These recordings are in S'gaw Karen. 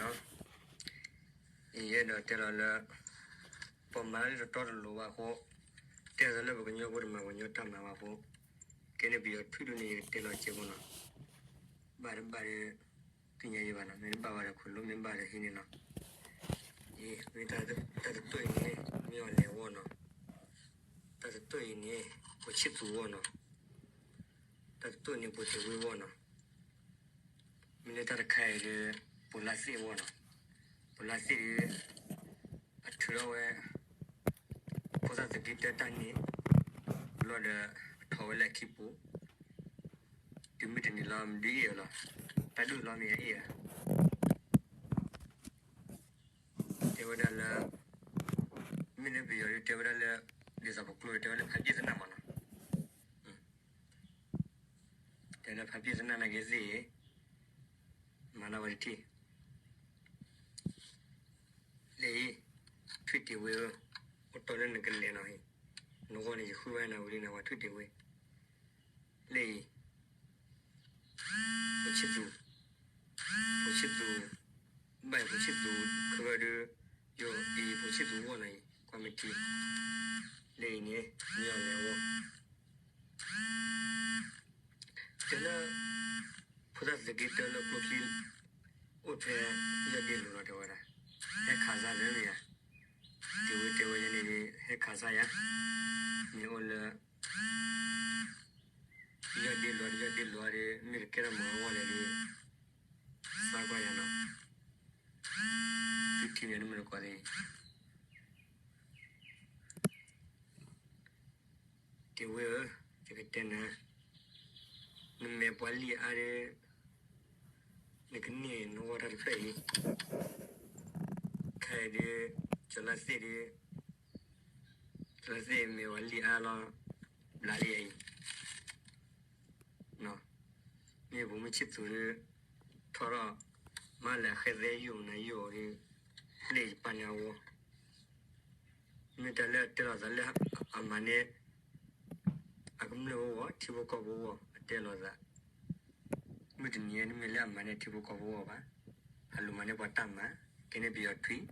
ယအဲၣ်ဒိးတဲလီၤလၢ ပမၤတၢ်လၢတတီတလိၤဘၣ်အဃိ, တဲသိးလၢပကညီဖိတမၤပကညီတၢ်မၤဘၣ်အဃိ, ကဲန့ၣ်ပယီၤထွံၣ်ဒုန့ၣ် ယကတဲလီၤကဲဖိနီၤ, ဘၣ်တဘၣ်ဒီး သ့ၣ်ညါယံၤဘၣ်နီၤ, မ့ၢ်တဘၣ်ဘၣ်ဒီးခိၣ်လိ မ့ၢ်ဘၣ်ဒီးဟံးန့ၢ်နီၤ, မ့ၢ်တၢ်တတိၢ်အံၤန့ၣ် မ့ၢ်အီၤလဲၤဝီနီၤ, တၢ်တတိၢ်အံၤန့ၣ် ပိာ်ဆံၣ်သူးဝီနီၤ, တၢ်တတိၢ်န့ၣ် ပိာ်တ့ၢ်ဝ့ဝီနီၤ, မ့ၢ်လၢတၢ်တခါအံၤဒီး ပိာ်လါသ့ၣ်ဝီနီၤ, ပိာ်လါသ့ၣ်ဒီး အထုးထီၣ်ဝဲ ဖိသၣ်သက့တၢတၢ်န့ၣ် ဘျီဒီး အထီၣ်ဝဲလၢအခံပူၤ, တုၤမ့ၢ်တနံၤလီၤ မဒုးအ့ၣ်အီၤလီၤ, တၢ်ဒုးလီၤမ့ၢ်အအ့ၣ်ဧါ, တဲဝဲဒၣ်လၢ မ့ၢ်လၢပယီၤဒုးတဲဝဲဒၣ်လၢ ဒ်သိးပကျိၤတဲဝဲလၢဖးပ့ၣ်သနၢ်မးနီၤ, တဲလၢဖးပ့ၣ်သနၢ်နာ်က့သ့ၣ် မၤလၢဝဲတထံၣ်, လၢအံၤ ထွံၣ်တ့ၢ်ဝ့ဧၢ, အိၣ်တီၢ်လၢနကလဲၤနီၤအံၤ, နဂီၢ်န့ၣ် ယဃုဝဲနၤဝံၤလံနၤ ပှၤထွံၣ်တ့ၢ်ဝ့, လၢအံၤ ဖိဆံၣ်သူး, ဖိဆံၣ်သူး, ဘၣ်အံၤဖိဆံၣ်သူး ခဝဲဒုး, ယိၤအံၤဖိဆံၣ်သူးဝီၢ်နီၤအံၤ ကွၢ်မ့ၢ်ထံ, လၢအံၤန့ၣ် မ့ၢ်အီၤလဲၤဝီၢ် တဲလၢ ဖိသၣ်သက့တၢလၢကျိချံ အိၣ်ဖဲ ယီၢ်ဒ့လိၤလီၤတဲဝဲဒၣ်, ဟဲခးစၢ်လၢမ့ၢ်ဧါ, တ့ၢ်ဝ့တဲဝဲယဲန့ၣ် ဟဲခးစၢ်ယၤ, မ့ၢ်အိၣ်လၢ ယီၢ်ဒ့လိၤ ယီၢ်ဒ့လိၤဒီး မ့ၢ်တကဲထီၣ်မၤဝီၢ်လဲၣ်ဒီး သးကွၢ်ယၤနီၤ, သုထံၣ်န့ၣ်တမ့ၢ်တကိးသ့ တ့ၢ်ဝ့ဧၢ, ယကတဲနၤ, နမဲာ်ပှၤလံၣ်အါဒီး နကန့ၢ်နဂီၢ်တၢ်တဖျၢၣ်အံၤ, ခဲအံၤဒီး ကၠီၤလါသ့ၣ်ဒီး ကၠီၤလါသ့ၣ်မဲာ်ပှၤလံၣ်အါလီၤ, ဘျးလံအံၤ မ့ၢ်ပူၤမ့ၢ်ဆံၣ်သူးဒီး ထီၣ်ထီၣ် မၤလဲၤဃဲသဲယိာ်နၤယိာ်ဒီး လၢယပာ်န့ၢ်အဝီ မ့ၢ်တၢ်လၢအတဲလီၤသးလၢအမၤန့ၢ် အကမျၢၢ်ဖိဂီၢ် ထံဖိကီၢ်ဖိဂီၢ် အတဲလီၤသး, မုၢ်တနံၤအံၤ တမ့ၢ်လၢအမၤန့ၢ်ထံဖိကီၢ်ဖိဂီၢ်ဘၣ်, အလိၣ်မၤန့ၢ်ပှၤတၢ်မၤ, ကဲန့ၣ်ပယီၤထွံၣ်,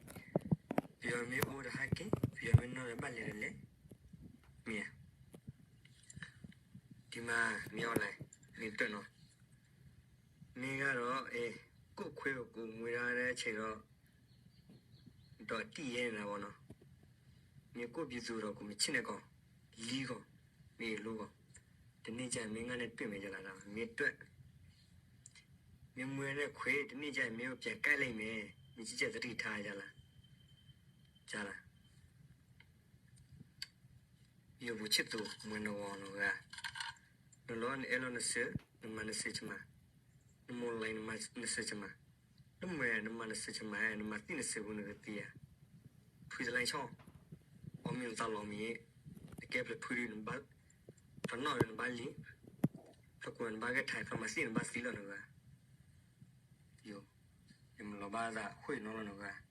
ပယီၤမ့ၢ်အိၣ်ဒီးဟဲက့ၤ, ပယီၤမ့ၢ်နီၢ်ဒီးဘၣ်လဲၤဒီးလဲၤ, မ့ၢ်ဧါ ဒ်မးမ့ၢ်အီၤလဲၣ်, မ့ၢ်တၢ်နီၤ, မ့ၢ်ဂၤဒီး အဲ ကိၣ်ခွဲးကကိးမွဲဒၣ်ဆဲးဒီး ဒီးတံၢ်ယဲန့ၣ်လီၤနီၤ, မ့ၢ်ကိၣ်ပံသူဒီးကိးမုၢ်ဆ့ၣ်န့ၣ်ကီး, လံကီး, မ့ၢ်လိကီး, တန့ၢ်ကၢ်မ့ၢ်ငါန့ၣ်တွဲၣ်မဲာ်ယလီၤ, မ့ၢ်တွဲၣ် မ့ၢ်မွဲန့ၣ်ခွဲး တန့ၢ်ကၢ်မ့ၢ်အိၣ်ပၠးကၢ်လံမ့ၢ်, မ့ၢ်ကၠီကၢ်သရံၣ်ထါယလီၤ, ကလီၤ ယိၤပူၤဆံၣ်သူး မွဲနဂီၢ်နဂၤ, နလီၤနအဲၣ်လီၤနစၢၤ, နမၤနစၢၤကမၣ်, နမိၢ်လၢနမၤနစၢၤကမၣ်, လၢမွဲနမၤနစၢၤကမၣ်, နမၤသံနစၢၤပူၤနကသံဧါ, ထွံၣ်တလါဆီ, အီၣ်မ့ၢ်နသးလီၤမ့ၢ်, နကဲဖျၢၣ်ဖုဒုးနဘၣ်, ဖျၢၣ်နီၣ်ဒီးနဘၣ်လံ, ဖျၢၣ်ကိၢ်နဘၣ်ဂဲၤထၢၣ်, ဖျၢၣ်မၤသံနဘၣ်သံလီၤနဂၤ, ယိၤ, ယမၤလီၤဘၣ်သးဃိၣ်နီၤလီၤနဂၤ